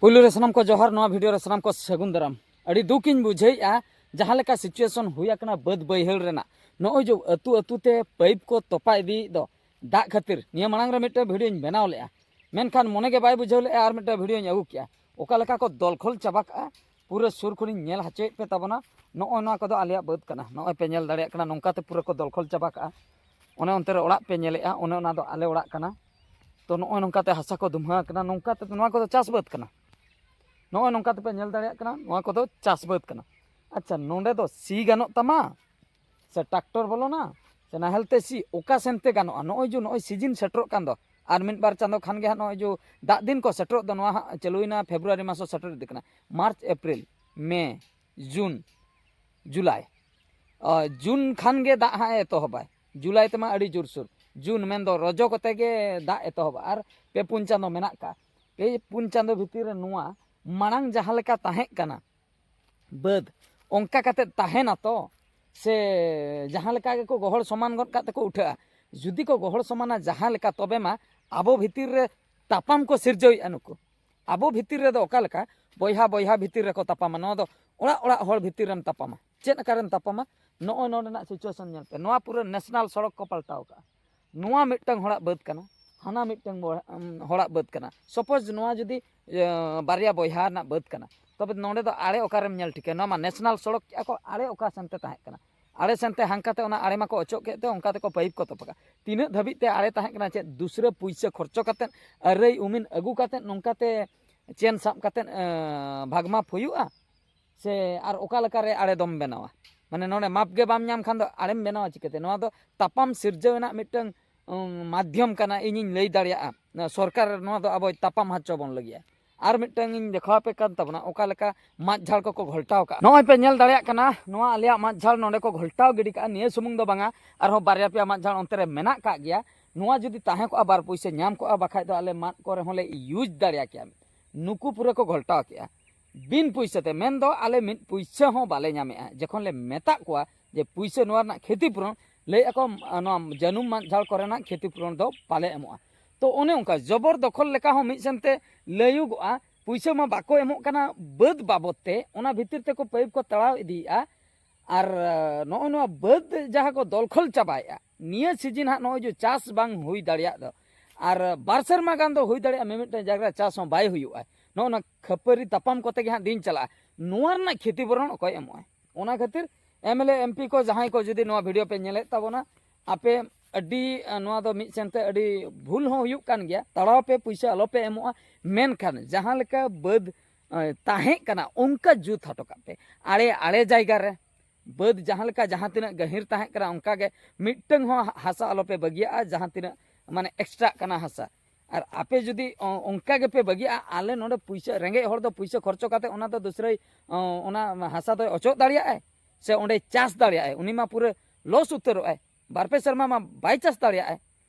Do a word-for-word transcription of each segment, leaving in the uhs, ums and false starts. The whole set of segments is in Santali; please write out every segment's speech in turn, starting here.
ᱯᱩᱭᱞᱩ ᱨᱮ ᱥᱟᱱᱟᱢ ᱠᱚ ᱡᱚᱦᱟᱨ, ᱱᱚᱣᱟ ᱵᱷᱤᱰᱤᱭᱳ ᱨᱮ ᱥᱟᱱᱟᱢ ᱠᱚ ᱥᱟᱹᱜᱩᱱ ᱫᱟᱨᱟᱢ᱾ ᱟᱹᱰᱤ ᱫᱩᱠ ᱤᱧ ᱵᱩᱡᱷᱟᱹᱣᱮᱫᱼᱟ, ᱡᱟᱦᱟᱸ ᱞᱮᱠᱟ ᱥᱤᱪᱩᱭᱮᱥᱚᱱ ᱦᱩᱭ ᱟᱠᱟᱱᱟ ᱵᱟᱹᱫᱽ ᱵᱟᱹᱭᱦᱟᱹᱲ ᱨᱮᱱᱟᱜ, ᱱᱚᱜᱼᱚᱭ ᱡᱮ ᱟᱹᱛᱩ ᱟᱹᱛᱩ ᱛᱮ ᱯᱟᱭᱤᱯ ᱠᱚ ᱛᱚᱯᱟ ᱤᱫᱤᱭᱮᱫ ᱫᱚ ᱫᱟᱜ ᱠᱷᱟᱹᱛᱤᱨ᱾ ᱱᱤᱭᱟᱹ ᱢᱟᱲᱟᱝ ᱨᱮ ᱢᱤᱫᱴᱟᱝ ᱵᱷᱤᱰᱤᱭᱳᱧ ᱵᱮᱱᱟᱣ ᱞᱮᱫᱼᱟ, ᱢᱮᱱᱠᱷᱟᱱ ᱢᱚᱱᱮ ᱜᱮ ᱵᱟᱭ ᱵᱩᱡᱷᱟᱹᱣ ᱞᱮᱫᱼᱟ, ᱟᱨ ᱢᱤᱫᱴᱟᱝ ᱵᱷᱤᱰᱤᱭᱳᱧ ᱟᱹᱜᱩ ᱠᱮᱜᱼᱟ᱾ ᱚᱠᱟ ᱞᱮᱠᱟ ᱠᱚ ᱫᱚᱞᱠᱷᱚᱞ ᱪᱟᱵᱟ ᱠᱟᱜᱼᱟ, ᱯᱩᱨᱟᱹ ᱥᱩᱨ ᱠᱷᱚᱱᱤᱧ ᱧᱮᱞ ᱦᱚᱪᱚᱭᱮᱫ ᱯᱮ ᱛᱟᱵᱚᱱᱟ᱾ ᱱᱚᱜᱼᱚᱭ ᱱᱚᱣᱟ ᱠᱚᱫᱚ ᱟᱞᱮᱭᱟᱜ ᱵᱟᱹᱫᱽ ᱠᱟᱱᱟ, ᱱᱚᱜᱼᱚᱭ ᱯᱮ ᱧᱮᱞ ᱫᱟᱲᱮᱭᱟᱜ ᱠᱟᱱᱟ, ᱱᱚᱝᱠᱟᱛᱮ ᱯᱩᱨᱟᱹ ᱠᱚ ᱫᱚᱞᱠᱷᱚᱞ ᱪᱟᱵᱟ ᱠᱟᱜᱼᱟ᱾ ᱚᱱᱮ ᱚᱱᱛᱮ ᱨᱮ ᱚᱲᱟᱜ ᱯᱮ ᱧᱮᱞᱮᱜᱼᱟ, ᱚᱱᱮ ᱚᱱᱟ ᱫᱚ ᱟᱞᱮ ᱚᱲᱟᱜ ᱠᱟᱱᱟ᱾ ᱛᱚ ᱱᱚᱜᱼᱚᱭ ᱱᱚᱝᱠᱟᱛᱮ ᱦᱟᱥᱟ ᱠᱚ ᱫᱩᱢᱦᱟᱹ ᱟᱠᱟᱱᱟ, ᱱᱚᱝᱠᱟᱛᱮ ᱱᱚᱣᱟ ᱠᱚᱫᱚ ᱪᱟᱥ ᱵᱟᱹᱫᱽ ᱠᱟᱱᱟ᱾ ᱱᱚᱜᱼᱚᱭ ᱱᱚᱝᱠᱟ ᱛᱮᱯᱮ ᱧᱮᱞ ᱫᱟᱲᱮᱭᱟᱜ ᱠᱟᱱᱟ, ᱱᱚᱣᱟ ᱠᱚᱫᱚ ᱪᱟᱥ ᱵᱟᱹᱫᱽ ᱠᱟᱱᱟ᱾ ᱟᱪᱪᱷᱟ, ᱱᱚᱸᱰᱮ ᱫᱚ ᱥᱤ ᱜᱟᱱᱚᱜ ᱛᱟᱢᱟ ᱥᱮ ᱴᱨᱟᱠᱴᱚᱨ ᱵᱚᱞᱚᱱᱟ ᱥᱮ ᱱᱟᱦᱮᱞ ᱛᱮ ᱥᱤ, ᱚᱠᱟ ᱥᱮᱱ ᱛᱮ ᱜᱟᱱᱚᱜᱼᱟ? ᱱᱚᱜᱼᱚᱭ ᱡᱮ ᱱᱚᱜᱼᱚᱭ ᱥᱤᱡᱤᱱ ᱥᱮᱴᱮᱨᱚᱜ ᱠᱟᱱ ᱫᱚ, ᱟᱨ ᱢᱤᱫ ᱵᱟᱨ ᱪᱟᱸᱫᱚ ᱠᱷᱟᱱ ᱜᱮ ᱦᱟᱸᱜ ᱱᱚᱜᱼᱚᱭ ᱡᱮ ᱫᱟᱜ ᱫᱤᱱ ᱠᱚ ᱥᱮᱴᱮᱨᱚᱜ ᱫᱚ, ᱱᱚᱣᱟ ᱦᱟᱸᱜ ᱪᱟᱹᱞᱩᱭᱮᱱᱟ, ᱯᱷᱮᱵᱽᱨᱩᱣᱟᱨᱤ ᱢᱟᱥ ᱦᱚᱸ ᱥᱮᱴᱮᱨ ᱤᱫᱤᱜ ᱠᱟᱱᱟ, ᱢᱟᱨᱪ, ᱮᱯᱨᱤᱞ, ᱢᱮ, ᱡᱩᱱ, ᱡᱩᱞᱟᱭ᱾ ᱟᱨ ᱡᱩᱱ ᱠᱷᱟᱱ ᱜᱮ ᱫᱟᱜ ᱦᱟᱸᱜ ᱮ ᱮᱛᱚᱦᱚᱵᱟᱭ᱾ ᱡᱩᱞᱟᱭ ᱛᱮᱢᱟ ᱟᱹᱰᱤ ᱡᱳᱨᱥᱳᱨ, ᱡᱩᱱ ᱢᱮᱱᱫᱚ ᱨᱚᱡᱚ ᱠᱚᱛᱮ ᱜᱮ ᱫᱟᱜ ᱮᱛᱚᱦᱚᱵᱟ᱾ ᱟᱨ ᱯᱮ ᱯᱩᱱ ᱪᱟᱸᱫᱚ ᱢᱮᱱᱟᱜ ᱠᱟᱜᱼᱟ᱾ ᱯᱮ ᱯᱩᱱ ᱪᱟᱸᱫᱚ ᱵᱷᱤᱛᱤᱨ ᱨᱮ ᱱᱚᱣᱟ ᱢᱟᱲᱟᱝ ᱡᱟᱦᱟᱸ ᱞᱮᱠᱟ ᱛᱟᱦᱮᱸ ᱠᱟᱱᱟ ᱵᱟᱹᱫᱽ, ᱚᱱᱠᱟ ᱠᱟᱛᱮ ᱛᱟᱦᱮᱱᱟ ᱛᱚ? ᱥᱮ ᱡᱟᱦᱟᱸ ᱞᱮᱠᱟ ᱜᱮᱠᱚ ᱜᱚᱦᱚᱲ ᱥᱚᱢᱟᱱ ᱜᱚᱫ ᱠᱟᱜ ᱛᱮᱠᱚ ᱩᱴᱷᱟᱹᱜᱼᱟ? ᱡᱩᱫᱤ ᱠᱚ ᱜᱚᱦᱚᱲ ᱥᱚᱢᱟᱱᱟ ᱡᱟᱦᱟᱸ ᱞᱮᱠᱟ, ᱛᱚᱵᱮ ᱢᱟ ᱟᱵᱚ ᱵᱷᱤᱛᱤᱨ ᱨᱮ ᱛᱟᱯᱟᱢ ᱠᱚ ᱥᱤᱨᱡᱟᱹᱣᱮᱫᱼᱟ ᱱᱩᱠᱩ᱾ ᱟᱵᱚ ᱵᱷᱤᱛᱤᱨ ᱨᱮᱫᱚ ᱚᱠᱟ ᱞᱮᱠᱟ ᱵᱚᱭᱦᱟ ᱵᱚᱭᱦᱟ ᱵᱷᱤᱛᱤᱨ ᱨᱮᱠᱚ ᱛᱟᱯᱟᱢᱟ? ᱱᱚᱣᱟ ᱫᱚ ᱚᱲᱟᱜ ᱚᱲᱟᱜ ᱦᱚᱲ ᱵᱷᱤᱛᱤᱨ ᱨᱮᱢ ᱛᱟᱯᱟᱢᱟ᱾ ᱪᱮᱫ ᱟᱠᱟᱨᱮᱢ ᱛᱟᱯᱟᱢᱟ? ᱱᱚᱜᱼᱚᱭ ᱱᱚᱰᱮᱱᱟᱜ ᱥᱤᱪᱩᱭᱮᱥᱚᱱ ᱧᱮᱞ ᱯᱮ, ᱱᱚᱣᱟ ᱯᱩᱨᱟᱹ ᱱᱮᱥᱱᱟᱞ ᱥᱚᱲᱚᱠ ᱠᱚ ᱯᱟᱞᱴᱟᱣ ᱠᱟᱜᱼᱟ᱾ ᱱᱚᱣᱟ ᱢᱤᱫᱴᱟᱝ ᱦᱚᱲᱟᱜ ᱵᱟᱹᱫᱽ ᱠᱟᱱᱟ, ᱦᱟᱱᱟ ᱢᱤᱫᱴᱟᱝ ᱵᱚ-, ᱩᱢ, ᱦᱚᱲᱟᱜ ᱵᱟᱹᱫᱽ ᱠᱟᱱᱟ᱾ ᱥᱟᱯᱳᱡᱽ ᱱᱚᱣᱟ ᱡᱩᱫᱤ, ᱤᱭᱟᱹ, ᱵᱟᱨᱭᱟ ᱵᱚᱭᱦᱟ ᱨᱮᱱᱟᱜ ᱵᱟᱹᱫᱽ ᱠᱟᱱᱟ, ᱛᱚᱵᱮ ᱱᱚᱰᱮ ᱫᱚ ᱟᱲᱮ ᱚᱠᱟᱨᱮᱢ ᱧᱮᱞ ᱴᱷᱤᱠᱟᱹᱭᱟ? ᱱᱚᱣᱟ ᱢᱟ ᱱᱮᱥᱱᱟᱞ ᱥᱚᱲᱚᱠ ᱠᱮᱜᱼᱟ ᱠᱚ, ᱟᱲᱮ ᱚᱠᱟ ᱥᱮᱱ ᱛᱮ ᱛᱟᱦᱮᱸ ᱠᱟᱱᱟ? ᱟᱲᱮ ᱥᱮᱱ ᱛᱮ ᱦᱟᱱᱠᱟ ᱛᱮ ᱚᱱᱟ ᱟᱲᱮ ᱢᱟᱠᱚ ᱚᱪᱚᱜ ᱠᱮᱫ ᱛᱮ ᱚᱱᱠᱟ ᱛᱮᱠᱚ ᱯᱟᱭᱤᱯ ᱠᱚ ᱛᱚᱯᱟ ᱠᱟᱜᱼᱟ᱾ ᱛᱤᱱᱟᱹᱜ ᱫᱷᱟᱹᱵᱤᱡ ᱛᱮ ᱟᱲᱮ ᱛᱟᱦᱮᱸ ᱠᱟᱱᱟ? ᱪᱮᱫ ᱫᱩᱥᱨᱟᱹ ᱯᱩᱭᱥᱟᱹ ᱠᱷᱚᱨᱪᱚ ᱠᱟᱛᱮᱫ, ᱟᱹᱨᱟᱹᱭ ᱩᱢᱤᱱ ᱟᱹᱜᱩ ᱠᱟᱛᱮᱫ, ᱱᱚᱝᱠᱟ ᱛᱮ ᱪᱮᱱ ᱥᱟᱵ ᱠᱟᱛᱮᱫ, ᱮᱸ, ᱵᱷᱟᱜᱽᱢᱟᱯ ᱦᱩᱭᱩᱜᱼᱟ? ᱥᱮ ᱟᱨ ᱚᱠᱟ ᱞᱮᱠᱟᱨᱮ ᱟᱲᱮ ᱫᱚᱢ ᱵᱮᱱᱟᱣᱟ? ᱢᱟᱱᱮ ᱱᱚᱰᱮ ᱢᱟᱯ ᱜᱮ ᱵᱟᱢ ᱧᱟᱢ ᱠᱷᱟᱱ ᱫᱚ ᱟᱲᱮᱢ ᱵᱮᱱᱟᱣᱟ ᱪᱤᱠᱟᱹᱛᱮ? ᱱᱚᱣᱟ ᱫᱚ ᱛᱟᱯᱟᱢ ᱥᱤᱨᱡᱟᱹᱣ ᱨᱮᱱᱟᱜ ᱢᱤᱫᱴᱟᱝ, ᱩᱸ, ᱢᱟᱫᱽᱫᱷᱚᱢ ᱠᱟᱱᱟ, ᱤᱧᱤᱧ ᱞᱟᱹᱭ ᱫᱟᱲᱮᱭᱟᱜᱼᱟ᱾ ᱱᱚᱣᱟ ᱥᱚᱨᱠᱟᱨ ᱱᱚᱣᱟ ᱫᱚ ᱟᱵᱚᱭ ᱛᱟᱯᱟᱢ ᱦᱚᱪᱚ ᱵᱚᱱ ᱞᱟᱹᱜᱤᱫᱼᱟ᱾ ᱟᱨ ᱢᱤᱫᱴᱟᱝ ᱤᱧ ᱫᱮᱠᱷᱟᱣ ᱟᱯᱮ ᱠᱟᱱ ᱛᱟᱵᱚᱱᱟ, ᱚᱠᱟ ᱞᱮᱠᱟ ᱢᱟᱫ ᱡᱷᱟᱲ ᱠᱚᱠᱚ ᱜᱷᱚᱞᱴᱟᱣ ᱠᱟᱜᱼᱟ᱾ ᱱᱚᱜᱼᱚᱭ ᱯᱮ ᱧᱮᱞ ᱫᱟᱲᱮᱭᱟᱜ ᱠᱟᱱᱟ, ᱱᱚᱣᱟ ᱟᱞᱮᱭᱟᱜ ᱢᱟᱫ ᱡᱷᱟᱲ ᱱᱚᱰᱮ ᱠᱚ ᱜᱷᱚᱞᱴᱟᱣ ᱜᱤᱰᱤ ᱠᱟᱜᱼᱟ᱾ ᱱᱤᱭᱟᱹ ᱥᱩᱢᱩᱝ ᱫᱚ ᱵᱟᱝᱟ, ᱟᱨᱦᱚᱸ ᱵᱟᱨᱭᱟ ᱯᱮᱭᱟ ᱢᱟᱫ ᱡᱷᱟᱲ ᱚᱱᱛᱮ ᱨᱮ ᱢᱮᱱᱟᱜ ᱠᱟᱜ ᱜᱮᱭᱟ᱾ ᱱᱚᱣᱟ ᱡᱩᱫᱤ ᱛᱟᱦᱮᱸ ᱠᱚᱜᱼᱟ, ᱵᱟᱨ ᱯᱩᱭᱥᱟᱹ ᱧᱟᱢ ᱠᱚᱜᱼᱟ, ᱵᱟᱠᱷᱟᱡ ᱫᱚ ᱟᱞᱮ ᱢᱟᱫ ᱠᱚᱨᱮ ᱦᱚᱸᱞᱮ ᱤᱭᱩᱡᱽ ᱫᱟᱲᱮᱭᱟ ᱠᱮᱭᱟ᱾ ᱱᱩᱠᱩ ᱯᱩᱨᱟᱹ ᱠᱚ ᱜᱷᱚᱞᱴᱟᱣ ᱠᱮᱜᱼᱟ ᱵᱤᱱ ᱯᱩᱭᱥᱟᱹ ᱛᱮ, ᱢᱮᱱᱫᱚ ᱟᱞᱮ ᱢᱤᱫ ᱯᱩᱭᱥᱟᱹ ᱦᱚᱸ ᱵᱟᱞᱮ ᱧᱟᱢᱮᱜᱼᱟ᱾ ᱡᱚᱠᱷᱚᱱ ᱞᱮ ᱢᱮᱛᱟᱜ ᱠᱚᱣᱟ ᱡᱮ ᱯᱩᱭᱥᱟᱹ ᱱᱚᱣᱟ ᱨᱮᱱᱟᱜ ᱠᱷᱮᱛᱤ ᱯᱩᱨᱚᱱ, ᱞᱟᱹᱭᱮᱫᱼᱟ ᱠᱚ, "ᱱᱚᱣᱟ ᱡᱟᱹᱱᱩᱢ ᱢᱟᱫ ᱡᱷᱟᱲ ᱠᱚᱨᱮᱱᱟᱜ ᱠᱷᱮᱛᱤ ᱯᱩᱨᱚᱱ ᱫᱚ ᱵᱟᱞᱮ ᱮᱢᱚᱜᱼᱟ᱾" ᱛᱚ ᱚᱱᱮ ᱚᱱᱠᱟ ᱡᱚᱵᱚᱨ ᱫᱚᱠᱷᱚᱞ ᱞᱮᱠᱟ ᱦᱚᱸ ᱢᱤᱫ ᱥᱮᱱᱛᱮ ᱞᱟᱹᱭᱩᱜᱚᱜᱼᱟ, ᱯᱩᱭᱥᱟᱹ ᱢᱟ ᱵᱟᱠᱚ ᱮᱢᱚᱜ ᱠᱟᱱᱟ ᱵᱟᱹᱫᱽ ᱵᱟᱵᱚᱫ ᱛᱮ, ᱚᱱᱟ ᱵᱷᱤᱛᱤᱨ ᱛᱮᱠᱚ ᱯᱟᱭᱤᱯ ᱠᱚ ᱛᱟᱲᱟᱣ ᱤᱫᱤᱭᱮᱫᱼᱟ᱾ ᱟᱨ ᱱᱚᱜᱼᱚ ᱱᱚᱣᱟ ᱵᱟᱹᱫᱽ ᱡᱟᱦᱟᱸ ᱠᱚ ᱫᱚᱞᱠᱷᱚᱞ ᱪᱟᱵᱟᱭᱮᱫᱼᱟ, ᱱᱤᱭᱟᱹ ᱥᱤᱡᱤᱱ ᱦᱟᱸᱜ ᱱᱚᱜᱼᱚᱭ ᱡᱮ ᱪᱟᱥ ᱵᱟᱝ ᱦᱩᱭ ᱫᱟᱲᱮᱭᱟᱜ ᱫᱚ, ᱟᱨ ᱵᱟᱨ ᱥᱮᱨᱢᱟ ᱜᱟᱱ ᱫᱚ ᱦᱩᱭ ᱫᱟᱲᱮᱭᱟᱜᱼᱟ ᱢᱤᱢᱤᱫᱴᱟᱝ ᱡᱟᱭᱜᱟ ᱨᱮ ᱪᱟᱥ ᱦᱚᱸ ᱵᱟᱭ ᱦᱩᱭᱩᱜᱼᱟ᱾ ᱱᱚᱜᱼᱚ ᱱᱚᱣᱟ ᱠᱷᱟᱹᱯᱟᱹᱨᱤ ᱛᱟᱯᱟᱢ ᱠᱚᱛᱮ ᱜᱮ ᱦᱟᱸᱜ ᱫᱤᱱ ᱪᱟᱞᱟᱜᱼᱟ᱾ ᱱᱚᱣᱟ ᱨᱮᱱᱟᱜ ᱠᱷᱮᱛᱤ ᱯᱩᱨᱚᱱ ᱚᱠᱚᱭ ᱮᱢᱚᱜᱼᱟ? ᱚᱱᱟ ᱠᱷᱟᱹᱛᱤᱨ M L A, M P ᱠᱚ ᱡᱟᱦᱟᱸᱭ ᱠᱚ ᱡᱩᱫᱤ ᱱᱚᱣᱟ ᱵᱷᱤᱰᱤᱭᱳ ᱯᱮ ᱧᱮᱞᱮᱫ ᱛᱟᱵᱚᱱᱟ, ᱟᱯᱮ ᱟᱹᱰᱤ, ᱱᱚᱣᱟ ᱫᱚ ᱢᱤᱫ ᱥᱮᱱᱛᱮ ᱟᱹᱰᱤ ᱵᱷᱩᱞ ᱦᱚᱸ ᱦᱩᱭᱩᱜ ᱠᱟᱱ ᱜᱮᱭᱟ, ᱛᱟᱲᱟᱣ ᱯᱮ, ᱯᱩᱭᱥᱟᱹ ᱟᱞᱚ ᱯᱮ ᱮᱢᱚᱜᱼᱟ᱾ ᱢᱮᱱᱠᱷᱟᱱ ᱡᱟᱦᱟᱸ ᱞᱮᱠᱟ ᱵᱟᱹᱫᱽ, ᱮ, ᱛᱟᱦᱮᱸ ᱠᱟᱱᱟ, ᱚᱱᱠᱟ ᱡᱩᱛ ᱦᱚᱴᱚ ᱠᱟᱜ ᱯᱮ᱾ ᱟᱲᱮ, ᱟᱲᱮ ᱡᱟᱭᱜᱟ ᱨᱮ ᱵᱟᱹᱫᱽ ᱡᱟᱦᱟᱸ ᱞᱮᱠᱟ ᱡᱟᱦᱟᱸ ᱛᱤᱱᱟᱹᱜ ᱜᱟᱹᱦᱤᱨ ᱛᱟᱦᱮᱸ ᱠᱟᱱᱟ, ᱚᱱᱠᱟ ᱜᱮ ᱢᱤᱫᱴᱟᱹᱝ ᱦᱚᱸ ᱦᱟᱥᱟ ᱟᱞᱚ ᱯᱮ ᱵᱟᱹᱜᱤᱭᱟᱜᱼᱟ, ᱡᱟᱦᱟᱸ ᱛᱤᱱᱟᱹᱜ ᱢᱟᱱᱮ ᱮᱠᱥᱴᱨᱟᱜ ᱠᱟᱱᱟ ᱦᱟᱥᱟ᱾ ᱟᱨ ᱟᱯᱮ ᱡᱩᱫᱤ, ᱚ, ᱚᱱᱠᱟ ᱜᱮᱯᱮ ᱵᱟᱹᱜᱤᱭᱟᱜᱼᱟ, ᱟᱞᱮ ᱱᱚᱰᱮ ᱯᱩᱭᱥᱟᱹ, ᱨᱮᱸᱜᱮᱡ ᱦᱚᱲ ᱫᱚ ᱯᱩᱭᱥᱟᱹ ᱠᱷᱚᱨᱪᱚ ᱠᱟᱛᱮ ᱚᱱᱟ ᱫᱚ ᱫᱩᱥᱨᱟᱹᱭ, ᱚ, ᱚᱱᱟ ᱦᱟᱥᱟ ᱫᱚᱭ ᱚᱪᱚᱜ ᱫᱟᱲᱮᱭᱟᱜᱼᱟᱭ? ᱥᱮ ᱚᱸᱰᱮ ᱪᱟᱥ ᱫᱟᱲᱮᱭᱟᱜᱼᱟᱭ? ᱩᱱᱤ ᱢᱟ ᱯᱩᱨᱟᱹ ᱞᱚᱥ ᱩᱛᱟᱹᱨᱚᱜᱼᱟᱭ, ᱵᱟᱨ ᱯᱮ ᱥᱮᱨᱢᱟ ᱢᱟ ᱵᱟᱭ ᱪᱟᱥ ᱫᱟᱲᱮᱭᱟᱜᱼᱟᱭ᱾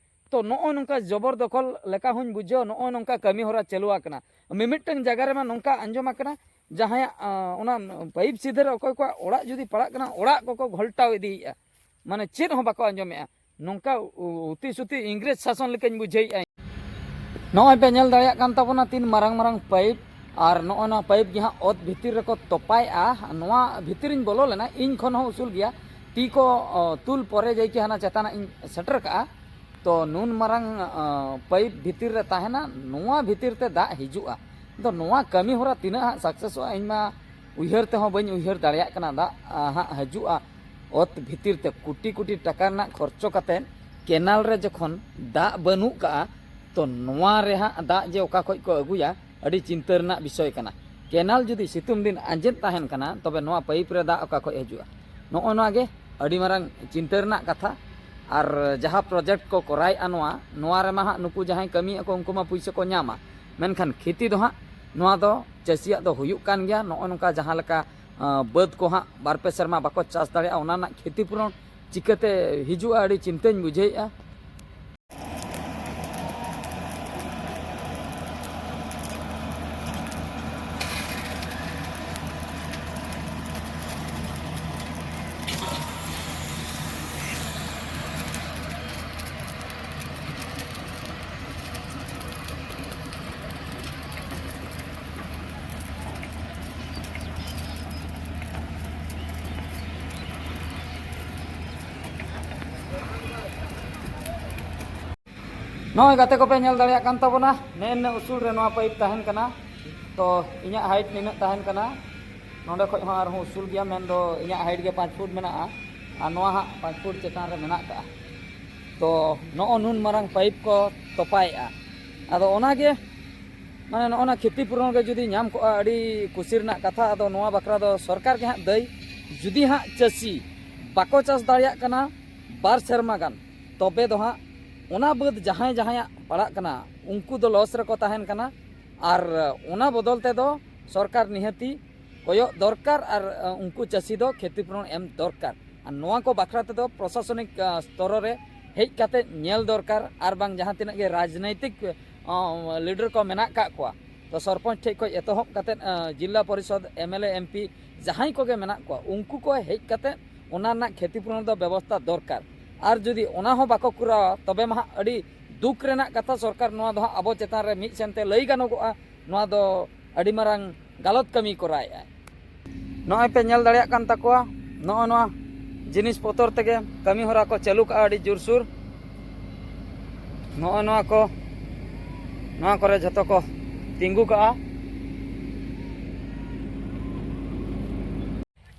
ᱛᱚ ᱱᱚᱜᱼᱚᱭ ᱱᱚᱝᱠᱟ ᱡᱚᱵᱚᱨ ᱫᱚᱠᱷᱚᱞ ᱞᱮᱠᱟ ᱦᱚᱸᱧ ᱵᱩᱡᱷᱟᱹᱣ, ᱱᱚᱜᱼᱚᱭ ᱱᱚᱝᱠᱟ ᱠᱟᱹᱢᱤ ᱦᱚᱨᱟ ᱪᱟᱹᱞᱩ ᱟᱠᱟᱱᱟ᱾ ᱢᱤᱢᱤᱫᱴᱟᱝ ᱡᱟᱭᱜᱟ ᱨᱮᱢᱟ ᱱᱚᱝᱠᱟ ᱟᱸᱡᱚᱢ ᱟᱠᱟᱱᱟ, ᱡᱟᱦᱟᱸᱭᱟᱜ, ᱟ, ᱚᱱᱟ ᱯᱟᱭᱤᱯ ᱥᱤᱫᱷᱟᱹ ᱨᱮ ᱚᱠᱚᱭ ᱠᱚᱣᱟᱜ ᱚᱲᱟᱜ ᱡᱩᱫᱤ ᱯᱟᱲᱟᱜ ᱠᱟᱱᱟ, ᱚᱲᱟᱜ ᱠᱚᱠᱚ ᱜᱷᱚᱞᱴᱟᱣ ᱤᱫᱤᱭᱮᱫᱼᱟ, ᱢᱟᱱᱮ ᱪᱮᱫ ᱦᱚᱸ ᱵᱟᱠᱚ ᱟᱸᱡᱚᱢᱮᱫᱼᱟ᱾ ᱱᱚᱝᱠᱟ ᱩ-, ᱩᱛᱤ ᱥᱩᱛᱤ ᱤᱝᱨᱮᱡᱽ ᱥᱟᱥᱚᱱ ᱞᱮᱠᱟᱧ ᱵᱩᱡᱷᱟᱹᱣᱮᱫᱼᱟ᱾ ᱱᱚᱜᱼᱚᱭ ᱯᱮ ᱧᱮᱞ ᱫᱟᱲᱮᱭᱟᱜ ᱠᱟᱱ ᱛᱟᱵᱚᱱᱟ ᱛᱤᱱ ᱢᱟᱨᱟᱝ ᱢᱟᱨᱟᱝ ᱯᱟᱭᱤᱯ, ᱟᱨ ᱱᱚᱜᱼᱚᱭ ᱱᱚᱣᱟ ᱯᱟᱭᱤᱯ ᱜᱮ ᱦᱟᱸᱜ ᱚᱛ ᱵᱷᱤᱛᱤᱨ ᱨᱮᱠᱚ ᱛᱚᱯᱟᱭᱮᱫᱼᱟ᱾ ᱱᱚᱣᱟ ᱵᱷᱤᱛᱤᱨᱤᱧ ᱵᱚᱞᱚ ᱞᱮᱱᱟ, ᱤᱧ ᱠᱷᱚᱱ ᱦᱚᱸ ᱩᱥᱩᱞ ᱜᱮᱭᱟ, ᱛᱤ ᱠᱚ, ᱚ, ᱛᱩᱞ ᱯᱚᱨᱮ ᱡᱟᱭᱠᱤ ᱦᱟᱱᱟ ᱪᱮᱛᱟᱱᱟᱜ ᱤᱧ ᱥᱮᱴᱮᱨ ᱠᱟᱜᱼᱟ᱾ ᱛᱚ ᱱᱩᱱ ᱢᱟᱨᱟᱝ, ᱚ, ᱯᱟᱭᱤᱯ ᱵᱷᱤᱛᱤᱨ ᱨᱮ ᱛᱟᱦᱮᱱᱟ, ᱱᱚᱣᱟ ᱵᱷᱤᱛᱤᱨ ᱛᱮ ᱫᱟᱜ ᱦᱤᱡᱩᱜᱼᱟ᱾ ᱟᱫᱚ ᱱᱚᱣᱟ ᱠᱟᱹᱢᱤ ᱦᱚᱨᱟ ᱛᱤᱱᱟᱹᱜ ᱦᱟᱸᱜ ᱥᱟᱠᱥᱮᱥᱚᱜᱼᱟ, ᱤᱧ ᱢᱟ ᱩᱭᱦᱟᱹᱨ ᱛᱮᱦᱚᱸ ᱵᱟᱹᱧ ᱩᱭᱦᱟᱹᱨ ᱫᱟᱲᱮᱭᱟᱜ ᱠᱟᱱᱟ᱾ ᱫᱟᱜ, ᱟ, ᱦᱟᱸᱜ ᱦᱤᱡᱩᱜᱼᱟ ᱚᱛ ᱵᱷᱤᱛᱤᱨ ᱛᱮ, ᱠᱳᱴᱤ ᱠᱳᱴᱤ ᱴᱟᱠᱟ ᱨᱮᱱᱟᱜ ᱠᱷᱚᱨᱪᱚ ᱠᱟᱛᱮᱫ ᱠᱮᱱᱟᱞ ᱨᱮ ᱡᱚᱠᱷᱚᱱ ᱫᱟᱜ ᱵᱟᱹᱱᱩᱜ ᱠᱟᱜᱼᱟ, ᱛᱚ ᱱᱚᱣᱟ ᱨᱮ ᱦᱟᱸᱜ ᱫᱟᱜ ᱡᱮ ᱚᱠᱟ ᱠᱷᱚᱡ ᱠᱚ ᱟᱹᱜᱩᱭᱟ, ᱟᱹᱰᱤ ᱪᱤᱱᱛᱟᱹ ᱨᱮᱱᱟᱜ ᱵᱤᱥᱚᱭ ᱠᱟᱱᱟ᱾ ᱠᱮᱱᱟᱞ ᱡᱩᱫᱤ ᱥᱤᱛᱩᱝ ᱫᱤᱱ ᱟᱸᱡᱮᱫ ᱛᱟᱦᱮᱱ ᱠᱟᱱᱟ, ᱛᱚᱵᱮ ᱱᱚᱣᱟ ᱯᱟᱭᱤᱯ ᱨᱮ ᱫᱟᱜ ᱚᱠᱟ ᱠᱷᱚᱡ ᱦᱤᱡᱩᱜᱼᱟ? ᱱᱚᱜᱼᱚ ᱱᱚᱣᱟ ᱜᱮ ᱟᱹᱰᱤ ᱢᱟᱨᱟᱝ ᱪᱤᱱᱛᱟᱹ ᱨᱮᱱᱟᱜ ᱠᱟᱛᱷᱟ᱾ ᱟᱨ ᱡᱟᱦᱟᱸ ᱯᱨᱚᱡᱮᱠᱴ ᱠᱚ ᱠᱚᱨᱟᱣᱮᱫᱼᱟ ᱱᱚᱣᱟ, ᱱᱚᱣᱟ ᱨᱮᱢᱟ ᱦᱟᱸᱜ ᱱᱩᱠᱩ ᱡᱟᱦᱟᱸᱭ ᱠᱟᱹᱢᱤᱭᱮᱫᱼᱟ ᱠᱚ, ᱩᱱᱠᱩ ᱢᱟ ᱯᱩᱭᱥᱟᱹ ᱠᱚ ᱧᱟᱢᱟ, ᱢᱮᱱᱠᱷᱟᱱ ᱠᱷᱮᱛᱤ ᱫᱚ ᱦᱟᱸᱜ ᱱᱚᱣᱟ ᱫᱚ ᱪᱟᱹᱥᱤᱭᱟᱜ ᱫᱚ ᱦᱩᱭᱩᱜ ᱠᱟᱱ ᱜᱮᱭᱟ᱾ ᱱᱚᱜᱼᱚ ᱱᱚᱝᱠᱟ ᱡᱟᱦᱟᱸ ᱞᱮᱠᱟ, ᱟᱸ, ᱵᱟᱹᱫᱽ ᱠᱚ ᱦᱟᱸᱜ ᱵᱟᱨ ᱯᱮ ᱥᱮᱨᱢᱟ ᱵᱟᱠᱚ ᱪᱟᱥ ᱫᱟᱲᱮᱭᱟᱜᱼᱟ, ᱚᱱᱟ ᱨᱮᱱᱟᱜ ᱠᱷᱮᱛᱤ ᱯᱩᱨᱚᱱ ᱪᱤᱠᱟᱹᱛᱮ ᱦᱤᱡᱩᱜᱼᱟ, ᱟᱹᱰᱤ ᱪᱤᱱᱛᱟᱹᱧ ᱵᱩᱡᱷᱟᱹᱣᱮᱫᱼᱟ᱾ ᱱᱚᱜᱼᱚᱭ ᱜᱟᱛᱮ ᱠᱚᱯᱮ ᱧᱮᱞ ᱫᱟᱲᱮᱭᱟᱜ ᱠᱟᱱ ᱛᱟᱵᱚᱱᱟ, ᱱᱮᱜᱼᱮ ᱱᱤᱱᱟᱹᱜ ᱩᱥᱩᱞ ᱨᱮ ᱱᱚᱣᱟ ᱯᱟᱭᱤᱯ ᱛᱟᱦᱮᱱ ᱠᱟᱱᱟ᱾ ᱛᱚ ᱤᱧᱟᱹᱜ ᱦᱟᱭᱤᱴ ᱱᱤᱱᱟᱹᱜ ᱛᱟᱦᱮᱱ ᱠᱟᱱᱟ, ᱱᱚᱸᱰᱮ ᱠᱷᱚᱡ ᱦᱚᱸ ᱟᱨᱦᱚᱸ ᱩᱥᱩᱞ ᱜᱮᱭᱟ, ᱢᱮᱱᱫᱚ ᱤᱧᱟᱹᱜ ᱦᱟᱭᱤᱴ ᱜᱮ ᱯᱟᱸᱪ ᱯᱷᱩᱴ ᱢᱮᱱᱟᱜᱼᱟ ᱟᱨ ᱱᱚᱣᱟ ᱦᱟᱸᱜ ᱯᱟᱸᱪ ᱯᱷᱩᱴ ᱪᱮᱛᱟᱱ ᱨᱮ ᱢᱮᱱᱟᱜ ᱠᱟᱜᱼᱟ᱾ ᱛᱚ ᱱᱚᱜᱼᱚ ᱱᱩᱱ ᱢᱟᱨᱟᱝ ᱯᱟᱭᱤᱯ ᱠᱚ ᱛᱚᱯᱟᱭᱮᱜᱼᱟ᱾ ᱟᱫᱚ ᱚᱱᱟᱜᱮ ᱢᱟᱱᱮ ᱱᱚᱜᱼᱚ ᱱᱟ ᱠᱷᱮᱛᱤ ᱯᱩᱨᱚᱱ ᱜᱮ ᱡᱩᱫᱤ ᱧᱟᱢ ᱠᱚᱜᱼᱟ, ᱟᱹᱰᱤ ᱠᱩᱥᱤ ᱨᱮᱱᱟᱜ ᱠᱟᱛᱷᱟ᱾ ᱟᱫᱚ ᱱᱚᱣᱟ ᱵᱟᱠᱷᱨᱟ ᱫᱚ ᱥᱚᱨᱠᱟᱨ ᱜᱮ ᱦᱟᱸᱜ ᱫᱟᱹᱭ᱾ ᱡᱩᱫᱤ ᱦᱟᱸᱜ ᱪᱟᱹᱥᱤ ᱵᱟᱠᱚ ᱪᱟᱥ ᱫᱟᱲᱮᱭᱟᱜ ᱠᱟᱱᱟ ᱵᱟᱨ ᱥᱮᱨᱢᱟ ᱜᱟᱱ, ᱛᱚᱵᱮ ᱫᱚ ᱦᱟᱸᱜ ᱚᱱᱟ ᱵᱟᱹᱫᱽ ᱡᱟᱦᱟᱸᱭ ᱡᱟᱦᱟᱸᱭᱟᱜ ᱯᱟᱲᱟᱜ ᱠᱟᱱᱟ, ᱩᱱᱠᱩ ᱫᱚ ᱞᱚᱥ ᱨᱮᱠᱚ ᱛᱟᱦᱮᱱ ᱠᱟᱱᱟ᱾ ᱟᱨ ᱚᱱᱟ ᱵᱚᱫᱚᱞ ᱛᱮᱫᱚ ᱥᱚᱨᱠᱟᱨ ᱱᱤᱦᱟᱹᱛᱤ ᱠᱚᱭᱚᱜ ᱫᱚᱨᱠᱟᱨ ᱟᱨ ᱩᱱᱠᱩ ᱪᱟᱹᱥᱤ ᱫᱚ ᱠᱷᱮᱛᱤ ᱯᱩᱨᱚᱱ ᱮᱢ ᱫᱚᱨᱠᱟᱨ᱾ ᱟᱨ ᱱᱚᱣᱟ ᱠᱚ ᱵᱟᱠᱷᱨᱟ ᱛᱮᱫᱚ ᱯᱨᱚᱥᱟᱥᱚᱱᱤᱠ ᱥᱛᱚᱨᱚ ᱨᱮ ᱦᱮᱡ ᱠᱟᱛᱮ ᱧᱮᱞ ᱫᱚᱨᱠᱟᱨ᱾ ᱟᱨ ᱵᱟᱝ ᱡᱟᱦᱟᱸ ᱛᱤᱱᱟᱹᱜ ᱜᱮ ᱨᱟᱡᱽᱱᱳᱭᱛᱤᱠ ᱞᱤᱰᱟᱨ ᱠᱚ ᱢᱮᱱᱟᱜ ᱠᱟᱜ ᱠᱚᱣᱟ, ᱛᱚ ᱥᱚᱨᱯᱚᱧᱪ ᱴᱷᱮᱡ ᱠᱷᱚᱡ ᱮᱛᱚᱦᱚᱵ ᱠᱟᱛᱮ ᱡᱤᱞᱟ ᱯᱚᱨᱤᱥᱚᱫ, M L A, M P ᱡᱟᱦᱟᱸᱭ ᱠᱚᱜᱮ ᱢᱮᱱᱟᱜ ᱠᱚᱣᱟ, ᱩᱱᱠᱩ ᱠᱚ ᱦᱮᱡ ᱠᱟᱛᱮ ᱚᱱᱟ ᱨᱮᱱᱟᱜ ᱠᱷᱮᱛᱤ ᱯᱩᱨᱚᱱ ᱫᱚ ᱵᱮᱵᱚᱥᱛᱷᱟ ᱫᱚᱨᱠᱟᱨ᱾ ᱟᱨ ᱡᱩᱫᱤ ᱚᱱᱟ ᱦᱚᱸ ᱵᱟᱠᱚ ᱠᱚᱨᱟᱣᱟ, ᱛᱚᱵᱮ ᱢᱟ ᱦᱟᱸᱜ ᱟᱹᱰᱤ ᱫᱩᱠ ᱨᱮᱱᱟᱜ ᱠᱟᱛᱷᱟ᱾ ᱥᱚᱨᱠᱟᱨ ᱱᱚᱣᱟ ᱫᱚ ᱦᱟᱸᱜ ᱟᱵᱚ ᱪᱮᱛᱟᱱ ᱨᱮ ᱢᱤᱫ ᱥᱮᱱᱛᱮ ᱞᱟᱹᱭ ᱜᱟᱱᱚᱜᱚᱜᱼᱟ, ᱱᱚᱣᱟ ᱫᱚ ᱟᱹᱰᱤ ᱢᱟᱨᱟᱝ ᱜᱟᱞᱚᱛ ᱠᱟᱹᱢᱤ ᱠᱚᱨᱟᱣᱮᱫᱼᱟᱭ᱾ ᱱᱚᱜᱼᱚᱭ ᱯᱮ ᱧᱮᱞ ᱫᱟᱲᱮᱭᱟᱜ ᱠᱟᱱ ᱛᱟᱠᱚᱣᱟ, ᱱᱚᱜᱼᱚ ᱱᱚᱣᱟ ᱡᱤᱱᱤᱥ ᱯᱚᱛᱚᱨ ᱛᱮᱜᱮ ᱠᱟᱹᱢᱤ ᱦᱚᱨᱟ ᱠᱚ ᱪᱟᱹᱞᱩ ᱠᱟᱜᱼᱟ ᱟᱹᱰᱤ ᱡᱳᱨᱥᱳᱨ᱾ ᱱᱚᱜᱼᱚ ᱱᱚᱣᱟ ᱠᱚ, ᱱᱚᱣᱟ ᱠᱚᱨᱮ ᱡᱷᱚᱛᱚ ᱠᱚ ᱛᱤᱸᱜᱩ ᱠᱟᱜᱼᱟ᱾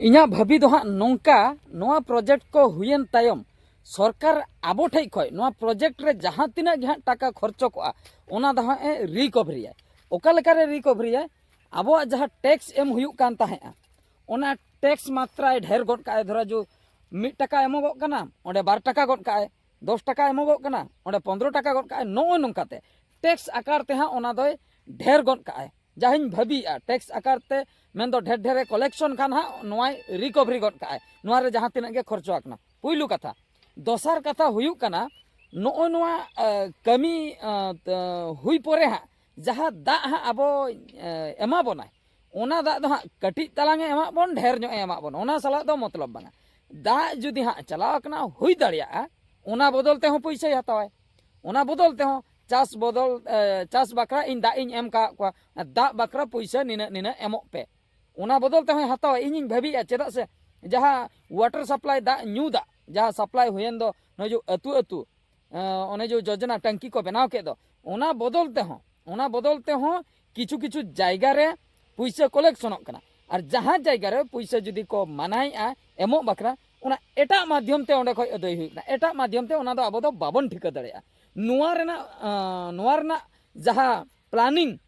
ᱤᱧᱟᱹᱜ ᱵᱷᱟᱹᱵᱤ ᱫᱚ ᱦᱟᱸᱜ ᱱᱚᱝᱠᱟ, ᱱᱚᱣᱟ ᱯᱨᱚᱡᱮᱠᱴ ᱠᱚ ᱦᱩᱭᱮᱱ ᱛᱟᱭᱚᱢ ᱥᱚᱨᱠᱟᱨ ᱟᱵᱚ ᱴᱷᱮᱡ ᱠᱷᱚᱡ ᱱᱚᱣᱟ ᱯᱨᱚᱡᱮᱠᱴ ᱨᱮ ᱡᱟᱦᱟᱸ ᱛᱤᱱᱟᱹᱜ ᱜᱮ ᱦᱟᱸᱜ ᱴᱟᱠᱟ ᱠᱷᱚᱨᱪᱚ ᱠᱚᱜᱼᱟ, ᱚᱱᱟ ᱫᱚ ᱦᱟᱸᱜ ᱮ ᱨᱤᱠᱚᱵᱷᱟᱨᱤᱭᱟ᱾ ᱚᱠᱟ ᱞᱮᱠᱟᱨᱮ ᱨᱤᱠᱚᱵᱷᱟᱨᱤᱭᱟ? ᱟᱵᱚᱣᱟᱜ ᱡᱟᱦᱟᱸ ᱴᱮᱠᱥ ᱮᱢ ᱦᱩᱭᱩᱜ ᱠᱟᱱ ᱛᱟᱦᱮᱸᱜᱼᱟ, ᱚᱱᱟ ᱴᱮᱠᱥ ᱢᱟᱛᱨᱟᱭ ᱰᱷᱮᱨ ᱜᱚᱫ ᱠᱟᱜᱼᱟᱭ᱾ ᱫᱷᱚᱨᱟ ᱡᱩ ᱢᱤᱫ ᱴᱟᱠᱟ ᱮᱢᱚᱜᱚᱜ ᱠᱟᱱᱟ, ᱚᱸᱰᱮ ᱵᱟᱨ ᱴᱟᱠᱟ ᱜᱚᱫ ᱠᱟᱜᱼᱟᱭ᱾ ᱫᱚᱥ ᱴᱟᱠᱟ ᱮᱢᱚᱜᱚᱜ ᱠᱟᱱᱟ, ᱚᱸᱰᱮ ᱯᱚᱱᱫᱽᱨᱚ ᱴᱟᱠᱟ ᱜᱚᱫ ᱠᱟᱜᱼᱟᱭ᱾ ᱱᱚᱜᱼᱚᱭ ᱱᱚᱝᱠᱟᱛᱮ ᱴᱮᱠᱥ ᱟᱠᱟᱨ ᱛᱮᱦᱟᱸᱜ ᱚᱱᱟ ᱫᱚᱭ ᱰᱷᱮᱨ ᱜᱚᱫ ᱠᱟᱜᱼᱟᱭ᱾ ᱡᱟᱦᱟᱸᱧ ᱵᱷᱟᱹᱵᱤᱭᱮᱫᱼᱟ, ᱴᱮᱠᱥ ᱟᱠᱟᱨ ᱛᱮ ᱢᱮᱱᱫᱚ ᱰᱷᱮᱨ ᱰᱷᱮᱨᱮ ᱠᱚᱞᱮᱠᱥᱚᱱ ᱠᱷᱟᱱ ᱦᱟᱸᱜ ᱱᱚᱣᱟᱭ ᱨᱤᱠᱚᱵᱷᱟᱨᱤ ᱜᱚᱫ ᱠᱟᱜᱼᱟᱭ, ᱱᱚᱣᱟ ᱨᱮ ᱡᱟᱦᱟᱸ ᱛᱤᱱᱟᱹᱜ ᱜᱮ ᱠᱷᱚᱨᱪᱚ ᱟᱠᱟᱱᱟ᱾ ᱯᱩᱭᱞᱩ ᱠᱟᱛᱷᱟ᱾ ᱫᱚᱥᱟᱨ ᱠᱟᱛᱷᱟ ᱦᱩᱭᱩᱜ ᱠᱟᱱᱟ, ᱱᱚᱜᱼᱚᱭ ᱱᱚᱣᱟ, ᱮ, ᱠᱟᱹᱢᱤ, ᱮ, ᱛ-, ᱦᱩᱭ ᱯᱚᱨᱮ ᱦᱟᱸᱜ ᱡᱟᱦᱟᱸ ᱫᱟᱜ ᱦᱟᱸᱜ ᱟᱵᱚ, ᱮ, ᱮᱢᱟ ᱵᱚᱱᱟᱭ, ᱚᱱᱟ ᱫᱟᱜ ᱫᱚ ᱦᱟᱸᱜ ᱠᱟᱹᱴᱤᱡ ᱛᱟᱞᱟᱝ ᱮ ᱮᱢᱟᱜ ᱵᱚᱱ, ᱰᱷᱮᱨ ᱧᱚᱜ ᱮ ᱮᱢᱟᱜ ᱵᱚᱱ, ᱚᱱᱟ ᱥᱟᱞᱟᱜ ᱫᱚ ᱢᱚᱛᱞᱚᱵ ᱵᱟᱝᱟ᱾ ᱫᱟᱜ ᱡᱩᱫᱤ ᱦᱟᱸᱜ ᱪᱟᱞᱟᱣ ᱟᱠᱟᱱᱟ, ᱦᱩᱭ ᱫᱟᱲᱮᱭᱟᱜᱼᱟ ᱚᱱᱟ ᱵᱚᱫᱚᱞ ᱛᱮᱦᱚᱸ ᱯᱩᱭᱥᱟᱹᱭ ᱦᱟᱛᱟᱣᱟᱭ᱾ ᱚᱱᱟ ᱵᱚᱫᱚᱞ ᱛᱮᱦᱚᱸ ᱪᱟᱥ ᱵᱚᱫᱚᱞ, ᱮ, ᱪᱟᱥ ᱵᱟᱠᱷᱨᱟ ᱤᱧ ᱫᱟᱜ ᱤᱧ ᱮᱢ ᱠᱟᱜ ᱠᱚᱣᱟ, ᱫᱟᱜ ᱵᱟᱠᱷᱨᱟ ᱯᱩᱭᱥᱟᱹ ᱱᱤᱱᱟᱹᱜ ᱱᱤᱱᱟᱹᱜ ᱮᱢᱚᱜ ᱯᱮ, ᱚᱱᱟ ᱵᱚᱫᱚᱞ ᱛᱮᱦᱚᱸᱭ ᱦᱟᱛᱟᱣᱟ᱾ ᱤᱧᱤᱧ ᱵᱷᱟᱹᱵᱤᱭᱮᱫᱼᱟ, ᱪᱮᱫᱟᱜ ᱥᱮ ᱡᱟᱦᱟᱸ ᱣᱟᱴᱟᱨ ᱥᱟᱯᱞᱟᱭ ᱫᱟᱜ ᱧᱩ ᱫᱟᱜ ᱡᱟᱦᱟᱸ ᱥᱟᱯᱞᱟᱭ ᱦᱩᱭᱮᱱ ᱫᱚ ᱱᱚᱜᱼᱚᱭ ᱡᱮ ᱟᱹᱛᱩ ᱟᱹᱛᱩ, ᱚᱱᱮ ᱡᱮ ᱡᱳᱡᱚᱱᱟ ᱴᱟᱝᱠᱤ ᱠᱚ ᱵᱮᱱᱟᱣ ᱠᱮᱫ ᱫᱚ, ᱚᱱᱟ ᱵᱚᱫᱚᱞ ᱛᱮᱦᱚᱸ ᱚᱱᱟ ᱵᱚᱫᱚᱞ ᱛᱮᱦᱚᱸ ᱠᱤᱪᱷᱩ ᱠᱤᱪᱷᱩ ᱡᱟᱭᱜᱟ ᱨᱮ ᱯᱩᱭᱥᱟᱹ ᱠᱚᱞᱮᱠᱥᱚᱱᱚᱜ ᱠᱟᱱᱟ᱾ ᱟᱨ ᱡᱟᱦᱟᱸ ᱡᱟᱭᱜᱟ ᱨᱮ ᱯᱩᱭᱥᱟᱹ ᱡᱩᱫᱤ ᱠᱚ ᱢᱟᱱᱟᱭᱮᱫᱼᱟ ᱮᱢᱚᱜ ᱵᱟᱠᱷᱨᱟ, ᱚᱱᱟ ᱮᱴᱟᱜ ᱢᱟᱫᱽᱫᱷᱚᱢ ᱛᱮ ᱚᱸᱰᱮ ᱠᱷᱚᱱ ᱟᱹᱫᱟᱹᱭ ᱦᱩᱭᱩᱜ ᱠᱟᱱᱟ᱾ ᱮᱴᱟᱜ ᱢᱟᱫᱽᱫᱷᱚᱢ ᱛᱮ ᱚᱱᱟ ᱫᱚ ᱟᱵᱚ ᱫᱚ ᱵᱟᱵᱚᱱ ᱴᱷᱤᱠᱟᱹ ᱫᱟᱲᱮᱭᱟᱜᱼᱟ᱾ ᱱᱚᱣᱟ ᱨᱮᱱᱟᱜ ᱟᱸ, ᱱᱚᱣᱟ ᱨᱮᱱᱟᱜ ᱡᱟᱦᱟᱸ ᱯᱞᱟᱱᱤᱝ,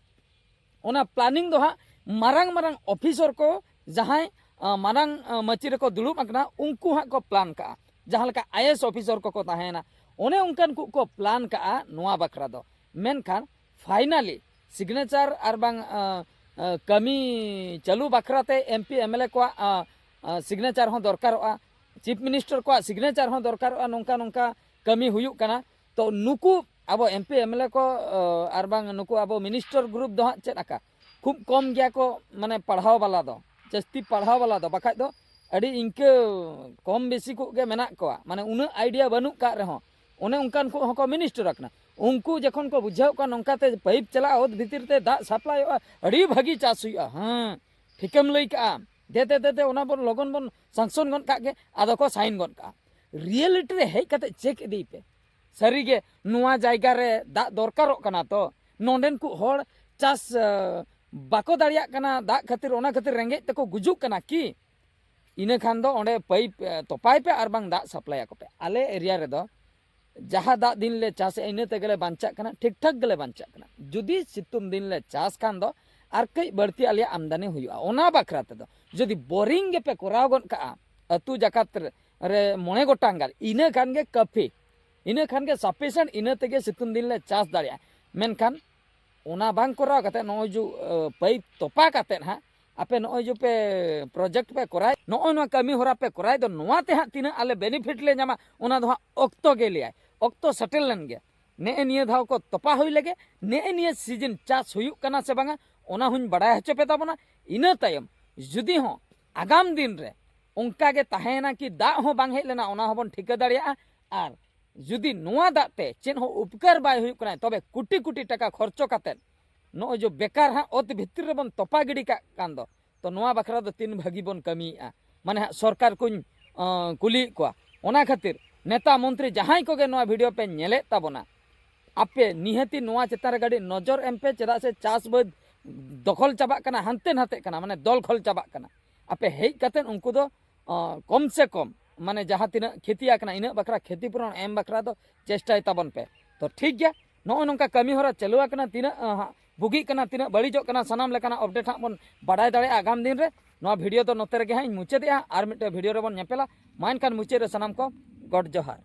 ᱚᱱᱟ ᱯᱞᱟᱱᱤᱝ ᱫᱚ ᱦᱟᱸᱜ ᱢᱟᱨᱟᱝ ᱢᱟᱨᱟᱝ ᱚᱯᱷᱤᱥᱚᱨ ᱠᱚ ᱡᱟᱦᱟᱸᱭ ᱟᱸ, ᱢᱟᱨᱟᱝ ᱟᱸ, ᱢᱟᱹᱪᱤ ᱨᱮᱠᱚ ᱫᱩᱲᱩᱵ ᱟᱠᱟᱱᱟ, ᱩᱱᱠᱩ ᱦᱟᱸᱜ ᱠᱚ ᱯᱞᱟᱱ ᱠᱟᱜᱼᱟ᱾ ᱡᱟᱦᱟᱸ ᱞᱮᱠᱟ ᱟᱭ ᱮ ᱮᱥ ᱚᱯᱷᱤᱥᱚᱨ ᱠᱚᱠᱚ ᱛᱟᱦᱮᱸᱭᱮᱱᱟ, ᱚᱱᱮ ᱚᱱᱠᱟᱱ ᱠᱚ ᱠᱚ ᱯᱞᱟᱱ ᱠᱟᱜᱼᱟ ᱱᱚᱣᱟ ᱵᱟᱠᱷᱨᱟ ᱫᱚ᱾ ᱢᱮᱱᱠᱷᱟᱱ ᱯᱷᱟᱭᱱᱟᱞᱤ ᱥᱤᱜᱽᱱᱮᱪᱟᱨ ᱟᱨ ᱵᱟᱝ ᱟᱸ, ᱟᱸ, ᱠᱟᱹᱢᱤ ᱪᱟᱹᱞᱩ ᱵᱟᱠᱷᱨᱟ ᱛᱮ M P M L A ᱠᱚᱣᱟᱜ ᱟᱸ, ᱟᱸ, ᱥᱤᱜᱽᱱᱮᱪᱟᱨ ᱦᱚᱸ ᱫᱚᱨᱠᱟᱨᱚᱜᱼᱟ, ᱪᱤᱯ ᱢᱤᱱᱤᱥᱴᱟᱨ ᱠᱚᱣᱟᱜ ᱥᱤᱜᱽᱱᱮᱪᱟᱨ ᱦᱚᱸ ᱫᱚᱨᱠᱟᱨᱚᱜᱼᱟ᱾ ᱱᱚᱝᱠᱟ ᱱᱚᱝᱠᱟ ᱠᱟᱹᱢᱤ ᱦᱩᱭᱩᱜ ᱠᱟᱱᱟ᱾ ᱛᱚ ᱱᱩᱠᱩ ᱟᱵᱚ M P M L A ᱠᱚ ᱟᱸ, ᱟᱨ ᱵᱟᱝ ᱱᱩᱠᱩ ᱟᱵᱚ ᱢᱤᱱᱤᱥᱴᱟᱨ ᱜᱨᱩᱯ ᱫᱚ ᱦᱟᱸᱜ ᱪᱮᱫ ᱟᱠᱟ ᱠᱷᱩᱵ ᱠᱚᱢ ᱜᱮᱭᱟ ᱠᱚ, ᱢᱟᱱᱮ ᱯᱟᱲᱦᱟᱣ ᱵᱟᱞᱟ ᱫᱚ, ᱡᱟᱹᱥᱛᱤ ᱯᱟᱲᱦᱟᱣ ᱵᱟᱞᱟ ᱫᱚ, ᱵᱟᱠᱷᱟᱡ ᱫᱚ ᱟᱹᱰᱤ ᱤᱱᱠᱟᱹ ᱠᱚᱢ ᱵᱮᱥᱤ ᱠᱚ ᱜᱮ ᱢᱮᱱᱟᱜ ᱠᱚᱣᱟ᱾ ᱢᱟᱱᱮ ᱩᱱᱟᱹᱜ ᱟᱭᱰᱤᱭᱟ ᱵᱟᱹᱱᱩᱜ ᱠᱟᱜ ᱨᱮᱦᱚᱸ ᱚᱱᱮ ᱚᱱᱠᱟᱱ ᱠᱚ ᱦᱚᱸᱠᱚ ᱢᱤᱱᱤᱥᱴᱟᱨ ᱟᱠᱟᱱᱟ᱾ ᱩᱱᱠᱩ ᱡᱚᱠᱷᱚᱱ ᱠᱚ ᱵᱩᱡᱷᱟᱹᱣ ᱠᱚᱣᱟ ᱱᱚᱝᱠᱟᱛᱮ ᱯᱟᱭᱤᱯ ᱪᱟᱞᱟᱜᱼᱟ, ᱚᱛ ᱵᱷᱤᱛᱤᱨ ᱛᱮ ᱫᱟᱜ ᱥᱟᱯᱞᱟᱭᱚᱜᱼᱟ, ᱟᱹᱰᱤ ᱵᱷᱟᱹᱜᱤ ᱪᱟᱥ ᱦᱩᱭᱩᱜᱼᱟ, ᱦᱮᱸ ᱴᱷᱤᱠᱮᱢ ᱞᱟᱹᱭ ᱠᱟᱜᱼᱟ, ᱫᱮ ᱫᱮ ᱫᱮ ᱫᱮ ᱚᱱᱟ ᱵᱚᱱ ᱞᱚᱜᱚᱱ ᱵᱚᱱ ᱥᱟᱝᱥᱚᱱ ᱜᱚᱫ ᱠᱟᱜ ᱜᱮ, ᱟᱫᱚ ᱠᱚ ᱥᱟᱭᱤᱱ ᱜᱚᱫ ᱠᱟᱜᱼᱟ᱾ ᱨᱤᱭᱮᱞᱤᱴᱤ ᱨᱮ ᱦᱮᱡ ᱠᱟᱛᱮ ᱪᱮᱠ ᱤᱫᱤᱭ ᱯᱮ, ᱥᱟᱹᱨᱤᱜᱮ ᱱᱚᱣᱟ ᱡᱟᱭᱜᱟ ᱨᱮ ᱫᱟᱜ ᱫᱚᱨᱠᱟᱨᱚᱜ ᱠᱟᱱᱟ ᱛᱚ, ᱱᱚᱸᱰᱮᱱ ᱠᱚ ᱦᱚᱲ ᱪᱟᱥ ᱟᱸ, ᱵᱟᱠᱚ ᱫᱟᱲᱮᱭᱟᱜ ᱠᱟᱱᱟ ᱫᱟᱜ ᱠᱷᱟᱹᱛᱤᱨ, ᱚᱱᱟ ᱠᱷᱟᱹᱛᱤᱨ ᱨᱮᱸᱜᱮᱡ ᱛᱮᱠᱚ ᱜᱩᱡᱩᱜ ᱠᱟᱱᱟ ᱠᱤ? ᱤᱱᱟᱹ ᱠᱷᱟᱱ ᱫᱚ ᱚᱸᱰᱮ ᱯᱟᱭᱤᱯ ᱟᱸ, ᱛᱚᱯᱟᱭ ᱯᱮ ᱟᱨ ᱵᱟᱝ ᱫᱟᱜ ᱥᱟᱯᱞᱟᱭ ᱟᱠᱚ ᱯᱮ᱾ ᱟᱞᱮ ᱮᱨᱤᱭᱟ ᱨᱮᱫᱚ ᱡᱟᱦᱟᱸ ᱫᱟᱜ ᱫᱤᱱ ᱞᱮ ᱪᱟᱥᱮᱜᱼᱟ, ᱤᱱᱟᱹ ᱛᱮᱜᱮ ᱞᱮ ᱵᱟᱧᱪᱟᱜ ᱠᱟᱱᱟ, ᱴᱷᱤᱠ ᱴᱷᱟᱠ ᱜᱮᱞᱮ ᱵᱟᱧᱪᱟᱜ ᱠᱟᱱᱟ᱾ ᱡᱩᱫᱤ ᱥᱤᱛᱩᱝ ᱫᱤᱱ ᱞᱮ ᱪᱟᱥ ᱠᱷᱟᱱ ᱫᱚ ᱟᱨ ᱠᱟᱹᱡ ᱵᱟᱹᱲᱛᱤ ᱟᱞᱮᱭᱟᱜ ᱟᱢᱫᱟᱱᱤ ᱦᱩᱭᱩᱜᱼᱟ᱾ ᱚᱱᱟ ᱵᱟᱠᱷᱨᱟ ᱛᱮᱫᱚ ᱡᱩᱫᱤ ᱵᱳᱨᱤᱝ ᱜᱮᱯᱮ ᱠᱚᱨᱟᱣ ᱜᱚᱫ ᱠᱟᱜᱼᱟ ᱟᱹᱛᱩ ᱡᱟᱠᱟᱛ ᱨᱮ, ᱨᱮ ᱢᱚᱬᱮ ᱜᱚᱴᱟᱝ ᱜᱟᱱ, ᱤᱱᱟᱹ ᱠᱷᱟᱱ ᱜᱮ ᱠᱟᱹᱯᱷᱤ, ᱤᱱᱟᱹ ᱠᱷᱟᱱ ᱜᱮ ᱥᱟᱯᱷᱤᱥᱤᱭᱮᱱᱴ, ᱤᱱᱟᱹ ᱛᱮᱜᱮ ᱥᱤᱛᱩᱝ ᱫᱤᱱ ᱞᱮ ᱪᱟᱥ ᱫᱟᱲᱮᱭᱟᱜᱼᱟ᱾ ᱢᱮᱱᱠᱷᱟᱱ ᱚᱱᱟ ᱵᱟᱝ ᱠᱚᱨᱟᱣ ᱠᱟᱛᱮ ᱱᱚᱜᱼᱚᱭ ᱡᱮ ᱟᱸ, ᱯᱟᱭᱤᱯ ᱛᱚᱯᱟ ᱠᱟᱛᱮ ᱦᱟᱸᱜ ᱟᱯᱮ ᱱᱚᱜᱼᱚᱭ ᱡᱮ ᱯᱮ ᱯᱨᱚᱡᱮᱠᱴ ᱯᱮ ᱠᱚᱨᱟᱣ, ᱱᱚᱜᱼᱚᱭ ᱱᱚᱣᱟ ᱠᱟᱹᱢᱤ ᱦᱚᱨᱟ ᱯᱮ ᱠᱚᱨᱟᱣ ᱫᱚ, ᱱᱚᱣᱟ ᱛᱮ ᱦᱟᱸᱜ ᱛᱤᱱᱟᱹᱜ ᱟᱞᱮ ᱵᱮᱱᱤᱯᱷᱤᱴ ᱞᱮ ᱧᱟᱢᱟ, ᱚᱱᱟ ᱫᱚ ᱦᱟᱸᱜ ᱚᱠᱛᱚ ᱜᱮ ᱞᱟᱹᱭᱟᱭ, ᱚᱠᱛᱚ ᱥᱮᱴᱮᱨ ᱞᱮᱱ ᱜᱮ᱾ ᱱᱮᱜᱼᱮ ᱱᱤᱭᱟᱹ ᱫᱷᱟᱣ ᱠᱚ ᱛᱚᱯᱟ ᱦᱩᱭ ᱞᱮᱜᱮ, ᱱᱮᱜᱼᱮ ᱱᱤᱭᱟᱹ ᱥᱤᱡᱤᱱ ᱪᱟᱥ ᱦᱩᱭᱩᱜ ᱠᱟᱱᱟ ᱥᱮ ᱵᱟᱝᱟ, ᱚᱱᱟ ᱦᱚᱸᱧ ᱵᱟᱰᱟᱭ ᱦᱚᱪᱚ ᱯᱮ ᱛᱟᱵᱚᱱᱟ᱾ ᱤᱱᱟᱹ ᱛᱟᱭᱚᱢ ᱡᱩᱫᱤ ᱦᱚᱸ ᱟᱜᱟᱢ ᱫᱤᱱ ᱨᱮ ᱚᱱᱠᱟ ᱜᱮ ᱛᱟᱦᱮᱸᱭᱮᱱᱟ ᱠᱤ ᱫᱟᱜ ᱦᱚᱸ ᱵᱟᱝ ᱦᱮᱡ ᱞᱮᱱᱟ, ᱚᱱᱟ ᱦᱚᱸᱵᱚᱱ ᱴᱷᱤᱠᱟᱹ ᱫᱟᱲᱮᱭᱟᱜᱼᱟ᱾ ᱟᱨ ᱡᱩᱫᱤ ᱱᱚᱣᱟ ᱫᱟᱜ ᱛᱮ ᱪᱮᱫ ᱦᱚᱸ ᱩᱯᱠᱟᱨ ᱵᱟᱭ ᱦᱩᱭᱩᱜ ᱠᱟᱱᱟ, ᱛᱚᱵᱮ ᱠᱳᱴᱤ ᱠᱳᱴᱤ ᱴᱟᱠᱟ ᱠᱷᱚᱨᱪᱚ ᱠᱟᱛᱮᱫ ᱱᱚᱜᱼᱚᱭ ᱡᱮ ᱵᱮᱠᱟᱨ ᱦᱟᱸᱜ ᱚᱛ ᱵᱷᱤᱛᱤᱨ ᱨᱮᱵᱚᱱ ᱛᱚᱯᱟ ᱜᱤᱰᱤ ᱠᱟᱜ ᱠᱟᱱ ᱫᱚ, ᱛᱚ ᱱᱚᱣᱟ ᱵᱟᱠᱷᱨᱟ ᱫᱚ ᱛᱤᱱ ᱵᱷᱟᱹᱜᱤ ᱵᱚᱱ ᱠᱟᱹᱢᱤᱭᱮᱫᱼᱟ? ᱢᱟᱱᱮ ᱦᱟᱸᱜ ᱥᱚᱨᱠᱟᱨ ᱠᱚᱧ ᱟᱸ, ᱠᱩᱞᱤᱭᱮᱫ ᱠᱚᱣᱟ᱾ ᱚᱱᱟ ᱠᱷᱟᱹᱛᱤᱨ ᱱᱮᱛᱟ ᱢᱚᱱᱛᱨᱤ ᱡᱟᱦᱟᱸᱭ ᱠᱚᱜᱮ ᱱᱚᱣᱟ ᱵᱷᱤᱰᱤᱭᱳ ᱯᱮ ᱧᱮᱞᱮᱫ ᱛᱟᱵᱚᱱᱟ, ᱟᱯᱮ ᱱᱤᱦᱟᱹᱛᱤ ᱱᱚᱣᱟ ᱪᱮᱛᱟᱱ ᱨᱮ ᱠᱟᱹᱴᱤᱡ ᱱᱚᱡᱚᱨ ᱮᱢ ᱯᱮ, ᱪᱮᱫᱟᱜ ᱥᱮ ᱪᱟᱥ ᱵᱟᱹᱫᱽ ᱫᱚᱠᱷᱚᱞ ᱪᱟᱵᱟᱜ ᱠᱟᱱᱟ, ᱦᱟᱱᱛᱮ ᱱᱟᱛᱮᱜ ᱠᱟᱱᱟ, ᱢᱟᱱᱮ ᱫᱚᱞ ᱠᱷᱚᱞ ᱪᱟᱵᱟᱜ ᱠᱟᱱᱟ᱾ ᱟᱯᱮ ᱦᱮᱡ ᱠᱟᱛᱮᱫ ᱩᱱᱠᱩ ᱫᱚ ᱟᱸ, ᱠᱚᱢ ᱥᱮ ᱠᱚᱢ ᱢᱟᱱᱮ ᱡᱟᱦᱟᱸ ᱛᱤᱱᱟᱹᱜ ᱠᱷᱮᱛᱤ ᱟᱠᱟᱱᱟ ᱤᱱᱟᱹᱜ ᱵᱟᱠᱷᱨᱟ ᱠᱷᱮᱛᱤ ᱯᱩᱨᱚᱱ ᱮᱢ ᱵᱟᱠᱷᱨᱟ ᱫᱚ ᱪᱮᱥᱴᱟᱭ ᱛᱟᱵᱚᱱ ᱯᱮ᱾ ᱛᱚ ᱴᱷᱤᱠ ᱜᱮᱭᱟ, ᱱᱚᱜᱼᱚᱭ ᱱᱚᱝᱠᱟ ᱠᱟᱹᱢᱤ ᱦᱚᱨᱟ ᱪᱟᱹᱞᱩ ᱟᱠᱟᱱᱟ, ᱛᱤᱱᱟᱹᱜ ᱟᱸ, ᱦᱟᱸᱜ ᱵᱩᱜᱤᱜ ᱠᱟᱱᱟ, ᱛᱤᱱᱟᱹᱜ ᱵᱟᱹᱲᱤᱡᱚᱜ ᱠᱟᱱᱟ, ᱥᱟᱱᱟᱢ ᱞᱮᱠᱟᱱᱟᱜ ᱟᱯᱰᱮᱴ ᱦᱟᱸᱜ ᱵᱚᱱ ᱵᱟᱰᱟᱭ ᱫᱟᱲᱮᱭᱟᱜᱼᱟ ᱟᱜᱟᱢ ᱫᱤᱱ ᱨᱮ᱾ ᱱᱚᱣᱟ ᱵᱷᱤᱰᱤᱭᱳ ᱫᱚ ᱱᱚᱛᱮ ᱨᱮᱜᱮ ᱦᱟᱸᱜ ᱤᱧ ᱢᱩᱪᱟᱹᱫᱮᱜᱼᱟ, ᱟᱨ ᱢᱤᱫᱴᱮᱱ ᱵᱷᱤᱰᱤᱭᱳ ᱨᱮᱵᱚᱱ ᱧᱮᱯᱮᱞᱟ᱾ ᱢᱟ ᱮᱱᱠᱷᱟᱱ ᱢᱩᱪᱟᱹᱫ ᱨᱮ ᱥᱟᱱᱟᱢ ᱠᱚ ᱜᱚᱰ ᱡᱚᱦᱟᱨ᱾